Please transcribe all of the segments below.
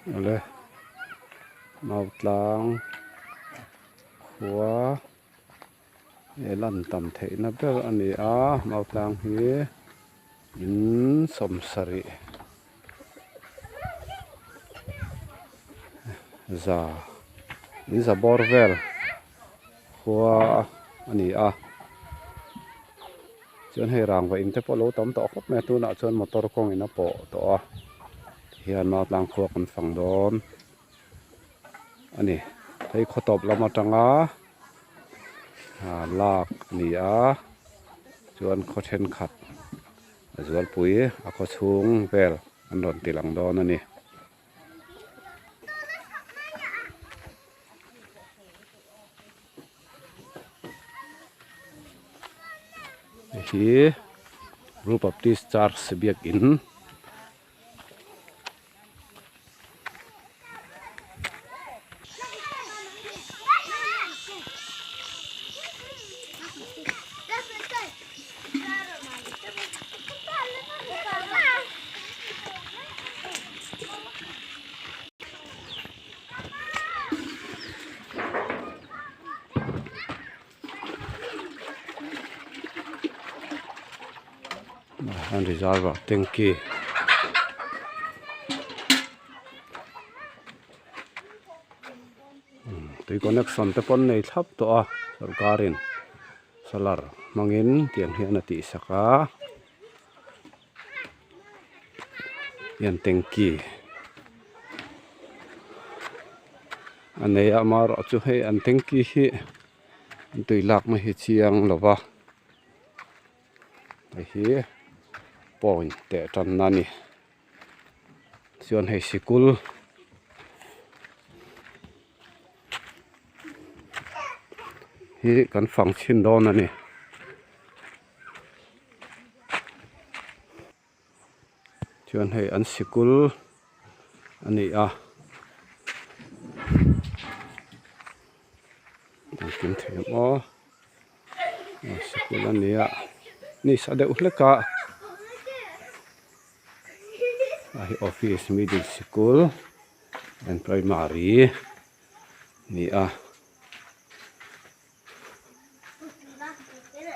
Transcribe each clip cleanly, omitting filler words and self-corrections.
Awle Mautlang khua he lan tam theihna ber a ni a Mautlang hi in sawmsarih za in za bawr vel khua a ni a chuan hei rangva in te pawh a lo tam tawh khawp mai a tunah chuan motor kawngin a pawh tawh a tihian Mautlang khua kan fang dawn a ni hei khaw tawp lam atanga lak a ni a chuan khaw thenkhat a zualpui a khaw chhung vel an rawn ti lang dawn a ni. Hei hi Blue Baptist Church biakin Reservoir tanki tui connection te pawh an nei thlap tawh a sorkarin solar hmangin tiang hian a tihsak a hian tanki a nei a amaherawhchu hei an tanki hi an tui lakna hi chiang lo va. Hei hi point teh tanna a ni chuan hei sikul hi kan fang chhin dawn a ni. Chuan hei an sikul a ni a engkim thei ang aw sikul a ni a ni sa deuh hlek a a hi office middle sikul and primary a ni a.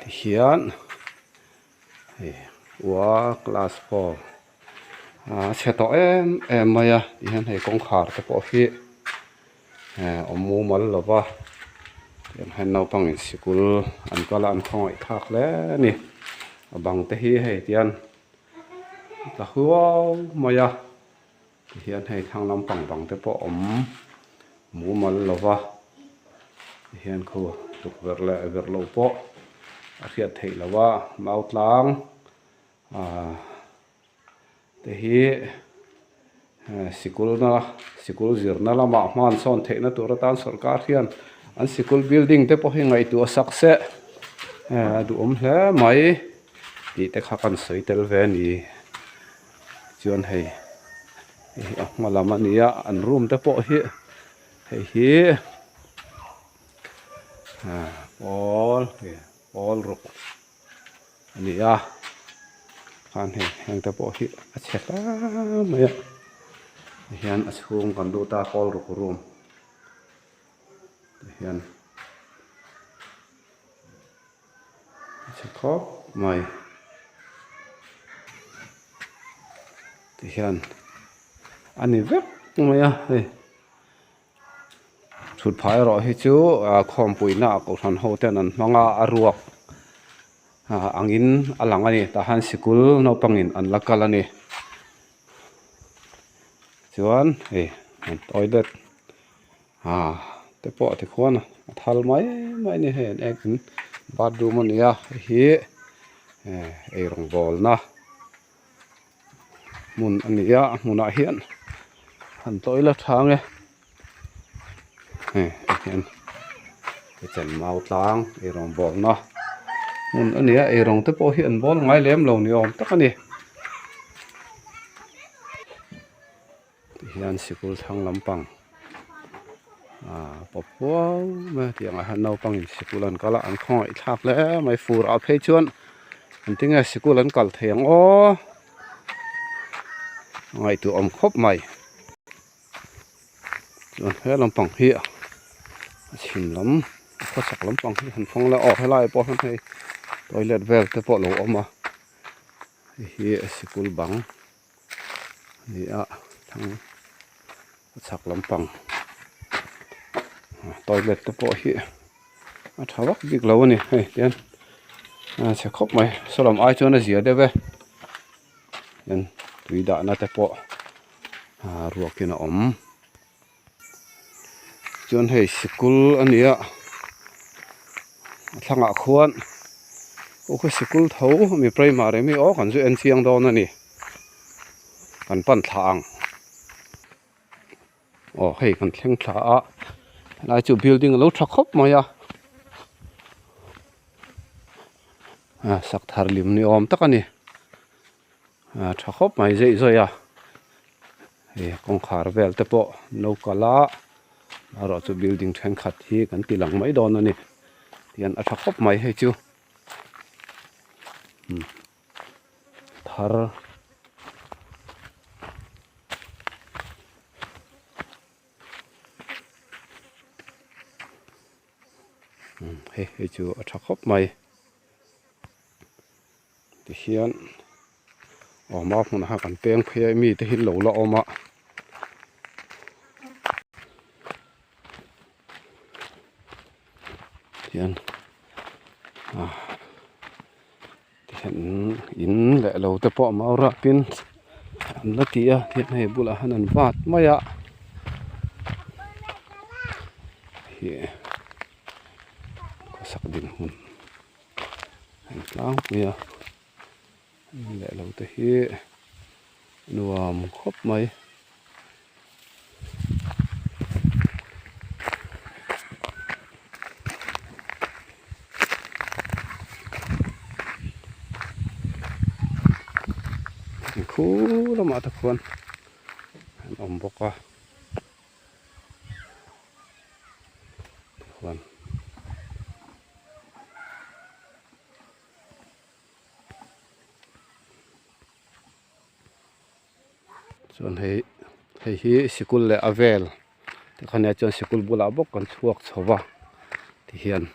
Tihian hei ua class four a chhe tawh em em mai a tihian hei kawngkhar te pawh hi awm mumal lo va tiang hian naupangin sikul an kal a an khawngaih thlak hle a ni a bang te hi hei tian a tla huau mai a. Tihian hei thlang lampang bang te pawh awm mumal lo va, tihian khu tukverh leh verh loh pawh a hriat theih loh a, mau tlang ah te hi sikul na sikul zirna lamah hman sawn theihna tur atan sawrkar hian an sikul building te pawh hi ngaihtuah sak se a duhawm hle mai tih te kha kan sawi tel ve a ni. Chuan hei hei hi a hma lam a ni a an room te pawh hi hei hi ah pawl pawl ruk a ni a khan hei heng te pawh hi a chhe hle mai a tihian a chhung kan lut a pawl ruk room tihian a chhe khawp mai tihian a ni vek mai a hei thut phah erawh hi chu ah khawmpuina ah kohhran ho ten an hmang a a ruak ah angin a lang a ni tah hian sikul naupangin an la kal a ni chuan hei an toilet. Ah te pawh tikhuan a thal mai mai a ni hei an ek in bathroom a ni a hei hi eh eirawng bawlna hmun a ni a a hmunah hian han tlawh ila tha ang e hei tihian kitchen mau tlang eirawng bawlna hmun a ni a eirawng te pawh hi an bawl ngai lem lo ni awm tak a ni. Tihian sikul thlang lampang ah pawp huau mai a tiang ah hian naupangin sikul an kal a an khawngaih thlak hle mai fur ah phei chuan engtinge sikul an kal thei ang aw ngaihtuah awm khawp mai. Chuan he lampang hi a chhim lam a khawchhak lampang hi han fang la aw helai pawh hian hei toilet vel te pawh a lo awm a hei hi sikul bang a ni a thlang khawchhak lampang toilet te pawh hi a tha vak bik lo a ni hei tihian a chhe khawp mai saw lam ai chuan a zia deuh e hian tui dahna te pawh ah ruakin a awm chuan hei sikul a ni a a thlangah khuan aw khaw sikul tho mi primary ami aw kan zu en chiang dawn a ni kan pan thla ang. Aw hei kan thleng thla a helai chu building alo tha khawp mai a ah sak thar lim ni awm tak a ni ah tha khawp mai zeih zawih a hei kawngkhar vel te pawh an lo kal a erawh chu building thenkhat hi kan ti lang mai dawn a ni tihian a tha khawp mai hei chu umm. Thar hei hei chu a tha khawp mai tihian aw mau hmunah khan kan peng phei a mite hi lo la awm a. Tihian ah tihian in leh lo te pawh mau rapin an la ti a tihian hei bulah hian an vat mai a ih khawsak dinhmun a ni tlangpui a in leh lo te hi nuam khawp mai. Khu lamah te khuan an awm bawk a tikhuan. Chuan hei hei hi sikul leh a vel tikhan nia chuan sikul bulah bawk kan chhuak chho va tihian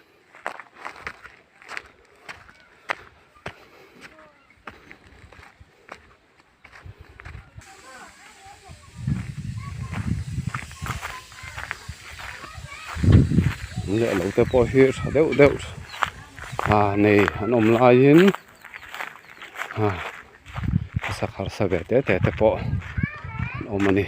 leh lo te pawh hi tha deuh deuh ah nei an awm laiin ah sak harsa ve te te te pawh an awm a ni.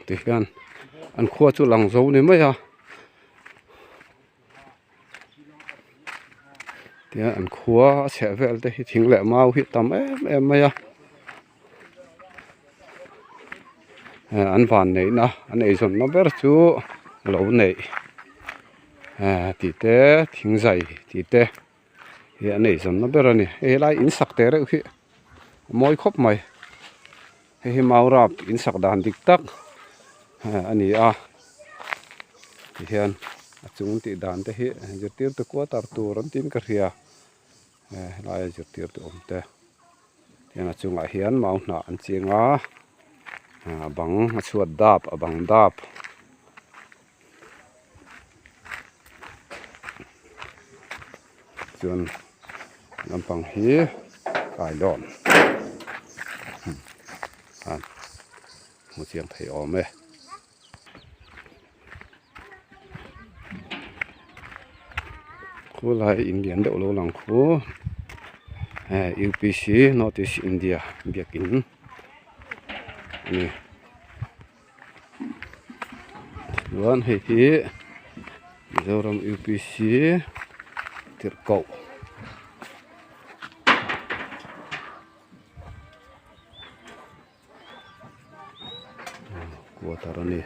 Tihian an khua chu lang zo ni mai a tihian an khua a chheh vel te hi thing leh mau hi a tam em em mai a an van neihna an eizawnna ber chu lo neih tih te thing zai tih te. Hi a nei zawnna ber a ni hei helai in sak teh reuh hi a mawi khawp mai hei hi mau rap in sak dan dik tak a ni a tihian a chung tih dan te hi zirtirtu quarter tur an tiin ka hria helaia zirtirtu awm te tihian a chungah hian mau hnah an ching a a bang a chhuat dap a bang dap. Chuan lampang hi kailawn a hmu chiang thei awm e. Khulai in lian deuh lo lang khu U P C North East India biakin a ni. Chuan hei hi Mizoram U P C tirhkoh quarter a ni.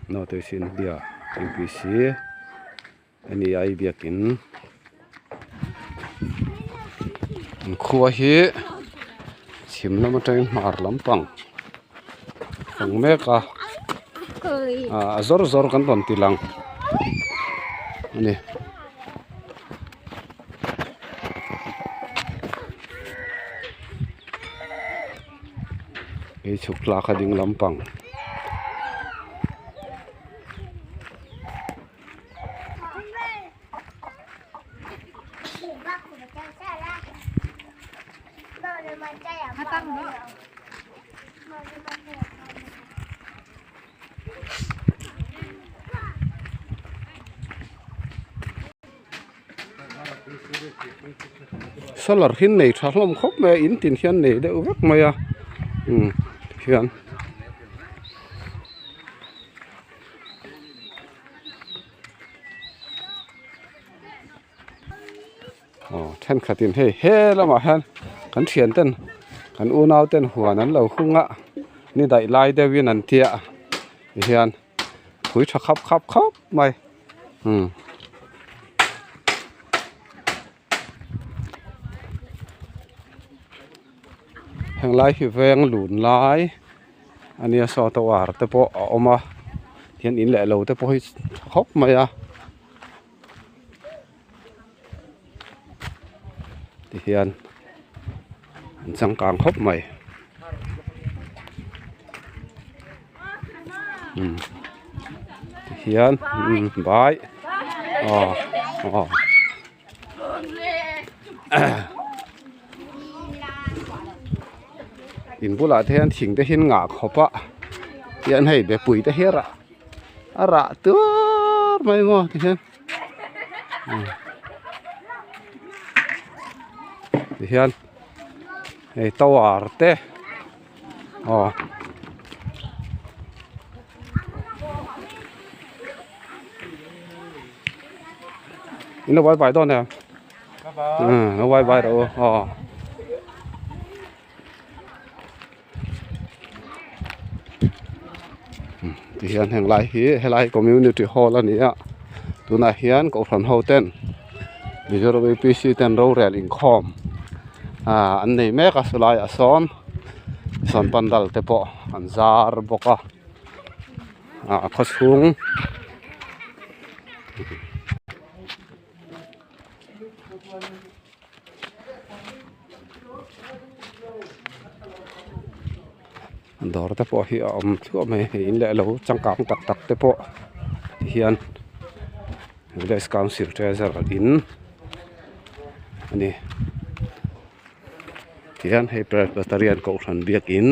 North East India. UPC NEI biakin an khua hi chhim lam atangin hmar lampang ang mek a ah a zawr zawr kan rawn ti lang a ni. Hei chhuk tlak a ding lampang. Solar hi nei tha hlawm khawp mai a in tin hian nei deuh vek mai a umm hian. Aw thenkhatin hei he lamah hian kan thian ten kan unau ten huan an lo hung a ni daih lai deuhin an tia tihian phui tha khap khap khawp mai umm. Heng lai hi veng lun lai a nia saw tower te pawh a awm a tihian in leh lo te pawh hi tha khawp mai a tihian an changkang khawp mai umm tihian umm bai aw aw. In bulah te hian thing te hi an ngah khawp a tihian hei bepui te hi a rah a rah tuar mai maw tihian tihian hei tower te aw. In lo bye bye dawn em umm lo bye bye rawh u aw tihian heng lai hi helai community hall a ni a tunah hian kohhran ho ten Mizoram UPC ten rorel inkhawm ah an nei mek a sawlaiah sawn sawn pandal te pawh an zar bawk a. ah a khawchhung dawr te pawh hi a awm thluah mai hei in leh lo changkang tak tak te pawh tihian village council treasurer in a ni tihian hei presbyterian kohhran biakin.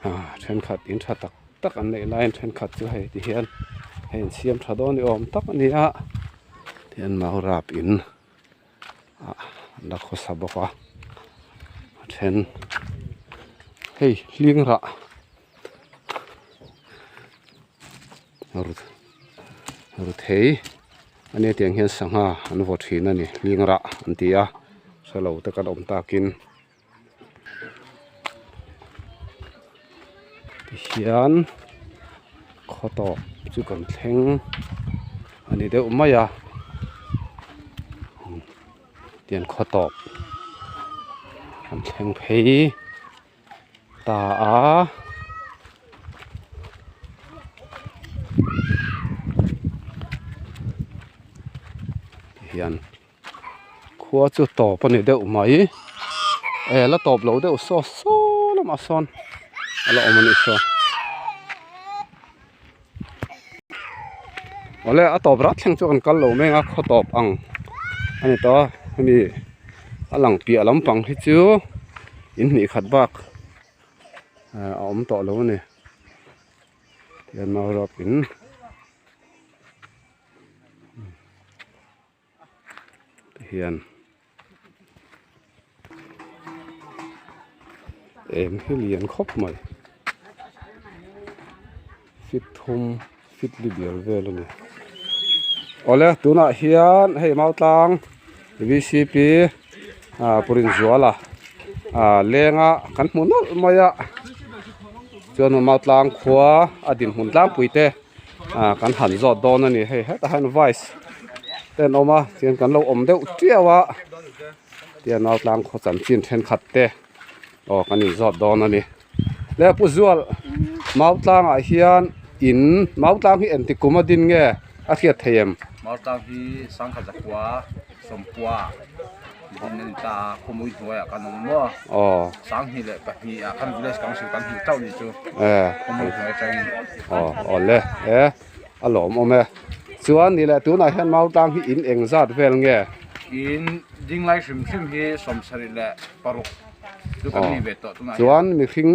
Ah thenkhat in tha tak tak an neih laiin thenkhat chu hei ti hian hei an siam tha dawn ni awm tak a ni a tihian mau rap in ah an la khawsa bawk a a then hei hling rah ru thei a nia tiang hian sangha an vaw thin a ni hling rah an ti a hrelo te kan awm takin. Tihian khaw tawp chu kan thleng a ni deuh mai a tian khaw tawp kan thleng phei ta a. Tihian. Khua chu tawp a ni deuh mai e la tawp lo deuh saw saw lamah sawn a la awm a nih saw awle a tawp rat thleng chu kan kal lo meng a khaw tawp ang a ni tawh a hemi a lang piah lampang hi chu in hnih khat bak a awm tawh lo a ni tihian mau rawp in. Hian em hi lian khawp mai fit thum fit li bial vel a ni awle tunah hian hei mautlang V C P ah Purinzuala ah lenga kan hmu nawlh mai a. Chuan Mau tlang khua a dinhmun tlangpui te ah kan han zawt dawn a ni. Hei hetah hian vice te an awm a chuan kan lo awm deuh tiau a tian Mau tlang khaw chanchin thenkhat te aw kan inzawt dawn a ni. Le Pu Zual Mau tlangah hian in Mau tlang hi engti kum a din nge a hriat thei em? Mau tlang hi Sangha Zakua Sawmpua din a ni ta a, khawmui hnuaiah kan awm maw? Aw. Sanghnih leh pahnihah khan village council kan hmuh chauh ni chu. Eh. Khawmui hnuai atangin. Aw aw le e a lawmawm e. Chuan ni leh tunah hian Mautlang hi in eng zat vel nge? In dinglai hrim hrim hi 76 chu kan ni ve tawh tunah hian. Chuan mihring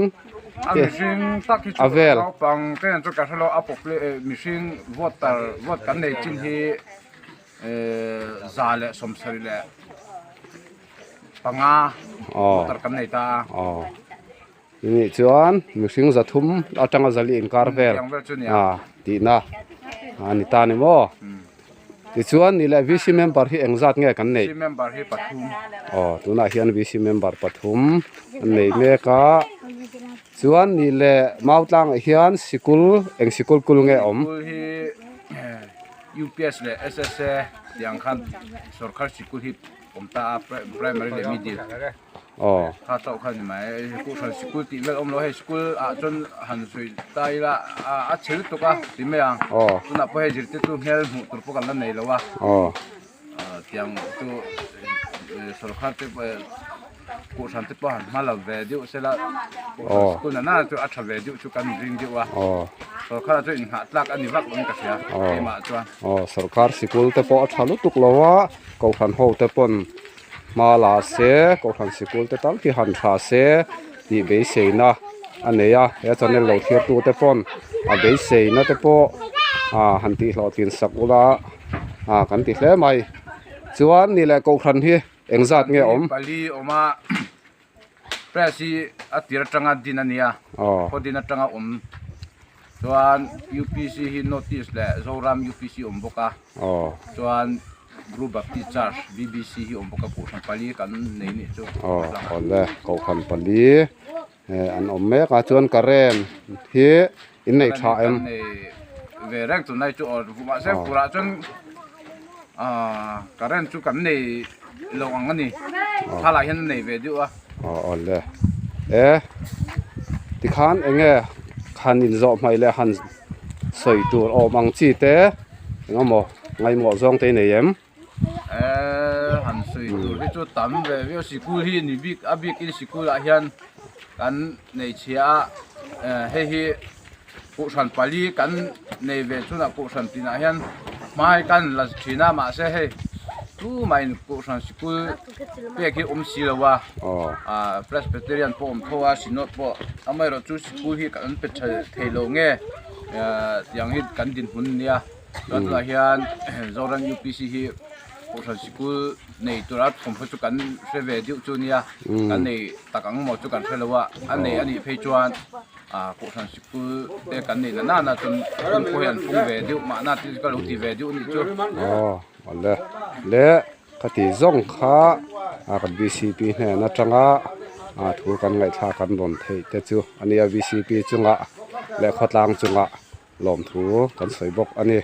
A mihring tak hi chu naupang te nen chu ka hrelo a population mihring voter vote kan nei chin hi 175 motor kan nei ta a. Aw nih chuan mihring 300 atanga 400 inkar vel a tihna a ni ta ni maw tichuan nih leh VC member hi engzat nge kan neih? VC member hi pathum. Aw tunah hian VC member pathum an nei mek a chuan nih leh Mautlangah hian sikul eng sikul kul nge awm? Sikul hi. UPS leh SSA tih ang khan sorkar sikul hi awm ta a primary leh middle kha chauh kha a ni mai kohhran sikul tih vel awm lo hei sikul ah chuan han sawi ta ila a chhe lutuk a ti mai ang tunah pawh hei zirtirtu hmel hmuh tur pawh kan la nei lo a tiang chu sorkar te pawh kohhran te pawh han hma lo ve deuh sela kohhran sikul na nana chu a tha ve deuh chu kan ring deuh a sorkar ah chuan inghah tlak a ni vak lo in ka hria keimah chuan. Aw sorkar sikul te pawh a tha lutuk lo a kohhran ho te pawn hma la se kohhran sikul te tal khi han tha se tih beiseina a nei a he channel lo thlir tu te pawn a beiseina te pawh ah han tih hlawhtlin sak ula ah kan ti hle mai chuan ni leh kohhran hi. Engzat nge awm? Pali awm a, press hi a tir atanga din a nia, khaw din atanga awm chuan UPC hi North East leh Zoram UPC awm bawk a, chuan Bru Baptist Church BBC hi awm bawk a, Kohhran pali kan nei nih chu. Aw awle Kohhran pali an awm mek a, chuan current hi in nei tha em? Kan nei ve reng tunlai chu aw mahse furah chuan ahh current chu kan nei lo ang a ni thlalak hian a nei ve deuh a. Aw awle e tikhan eng nge han inzawh hmaih leh han sawi tur awm ang chi te eng emaw ngaihmawh zawng te i nei em? Eee han sawi tur hi chu tam ve viau sikul hi ni bik a bikin sikul ah hian kan nei chhia a eh hei hi kohhran pali kan nei ve chhunah kohhran tinah hian hmai kan la thin a mahse hei tumahin kohhran sikul pek hi awm si lo a ah presbyterian pawh awm tho a synod pawh amaherawhchu chu sikul hi kan pe tha thei lo nge eh tiang hi kan dinhmun a nia. Chuan tunah hian Zoram UPC hi Kohhran sikul nei tura thawmhnaw chu kan hre ve deuh chu nia kan nei tak ang maw chu kan hre lo a, a nei a nih phei chuan ah Kohhran sikul te kan nei na nana chuan hun pawh hi an pung ve deuh mahna te ka lo ti ve deuh a nih chu. Aw awle le ka ti zawng kha a kan VCP hnen atanga ah thu kan ngaihthlak kan rawn theih te chu a nia VCP chungah leh khawtlang chungah. Lawmthu kan sawi bawk a ni.